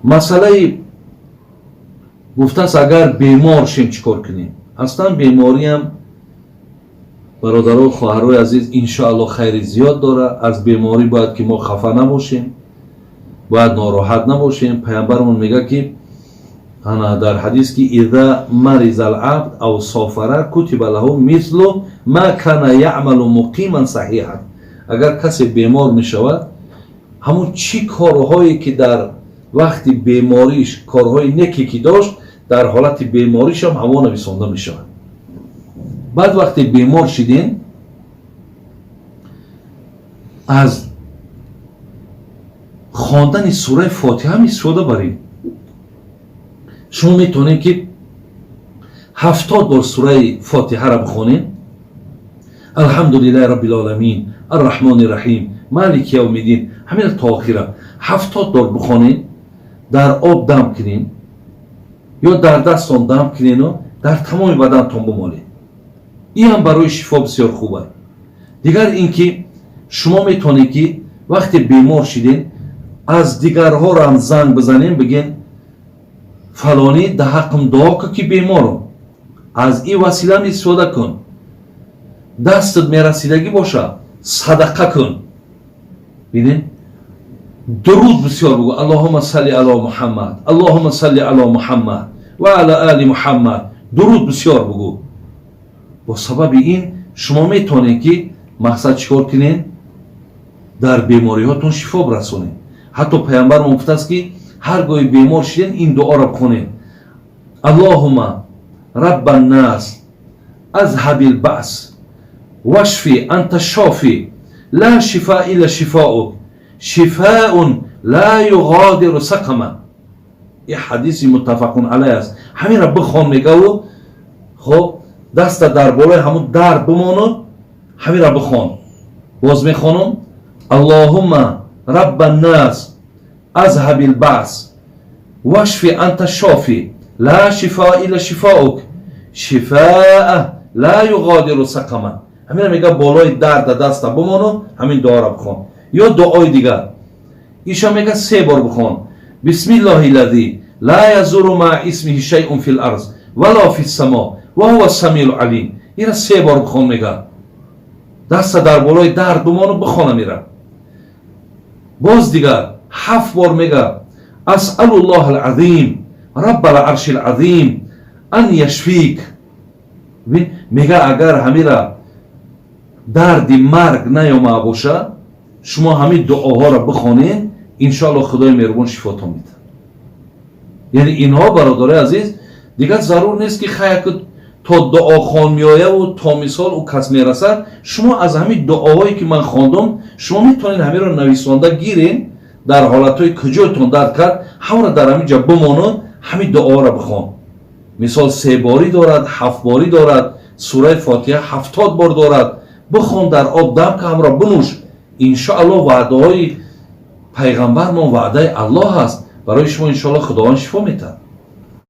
Масъалаи гуфтааст, агар бемор шем, чӣ кор кунем? Аслан бемориам, бародару хоҳарои азиз, иншоалло, хайри зиёд дорад. Аз беморӣ бояд ки мо хафа набошем, бояд нороҳат набошем. Паямбарамон мегӯяд, ки ана дар ҳадис ки إذا مرض العبد أو سافر كتب له مثل ما كان يعمل مقيما صحيحا. Агар касе бемор мешавад, ҳамун чӣ корҳое ки дар вақти бемориш корҳои неке ки дошт, дар ҳолати беморишам ҳамон нависонда мешавад. Баъд вақте бемор шидем, аз хондани сураи Фотиҳа ҳам истифода барем. Шумо метавонед, ки 70 бор сураи Фотиҳаро бихонед: الحمد لله رب العالمين الرحمن الرحيم مالك يوم الدين, ҳамина то охира 70 бор бихонед, дар об дам кунед ё дар дастон дам кунеду дар тамоми бадантон бимолед. Ин ҳам барои шифо бисёр хуб аст. Дигар ин ки шумо метавонед, ки вақте бемор шидед, аз дигарҳоро занг бизанем, бигӯен: «Фалонӣ, да ҳаққам дуо кун, ки беморам». Аз ин василаам истифода кун. Дастат мерасидагӣ боша, садақа кун. Бинед, дуруд бисёр бугӯ: اللهم صل على محمد، اللهم صل على محمد وعلى آل محمد. Дуруд бисёр бугӯ. Бо сабаби ин шумо метавонед, ки мақсад чӣ кор кунед, дар бемориҳотон шифо бирасонед. Ҳатто паямбармон гуфтааст, ки ҳар гоҳе бемор шиден, ин дуоро бихонед: اللهم رب الناس أذهب البأس واشف أنت الشافي لا شفاء إلا شفاؤك شفاء لا يغادر سقما. Ин ҳадиси متفق عليه аст. Ҳаминро бихон, мегаву хоб, даста дар болои ҳамун дард бимону ҳаминро бихон. Боз мехонам: اللهم رب الناس أذهب البأس واشف أنت الشافي لا شفاء إلا شفاؤك شفاء لا يغادر سقما. Ҳамина мега, болои дарда даста бимону ҳамин дуоро бихон. Ё дуои дигар иша мега, се бор бихон: بسم الله الذي لا يضر مع اسمه شيء في الأرض ولا في السماء وهو السميع العليم. Ира се бор бихон, мега, даста дар болои дард бимону бихона мера. Боз дигар ҳафт бор мега: أسأل الله العظيم رب العرش العظيم أن يشفيك. Мега, агар ҳамира дарди марг наёмаа боша, шумо ҳамин дуоҳоро бихонед, иншоалло, Худои меҳрубон шифотон медиҳад. Яъне инҳо, бародарои азиз, дигар зарур нест, ки хаяк то дуохон меояву то мисол ӯ кас мерасад. Шумо аз ҳамин дуоҳое ки ман хондум, шумо метавонед ҳаминро нависонда гиред. Дар ҳолатҳои куҷоятон дард кард, ҳамонро дар ҳамин ҷо бимонад, ҳамин дуоро бихон. Мисол, себорӣ дорад, ҳафтборӣ дорад, сураи Фотиҳа 70 бор дорад. Бихон, дар об дам ка, ҳамро бинӯш. Иншоалло, ваъдаҳои пайғамбармон ваъдаи Аллоҳ аст барои шумо. Иншоалло, Худованд шифо метаҳад.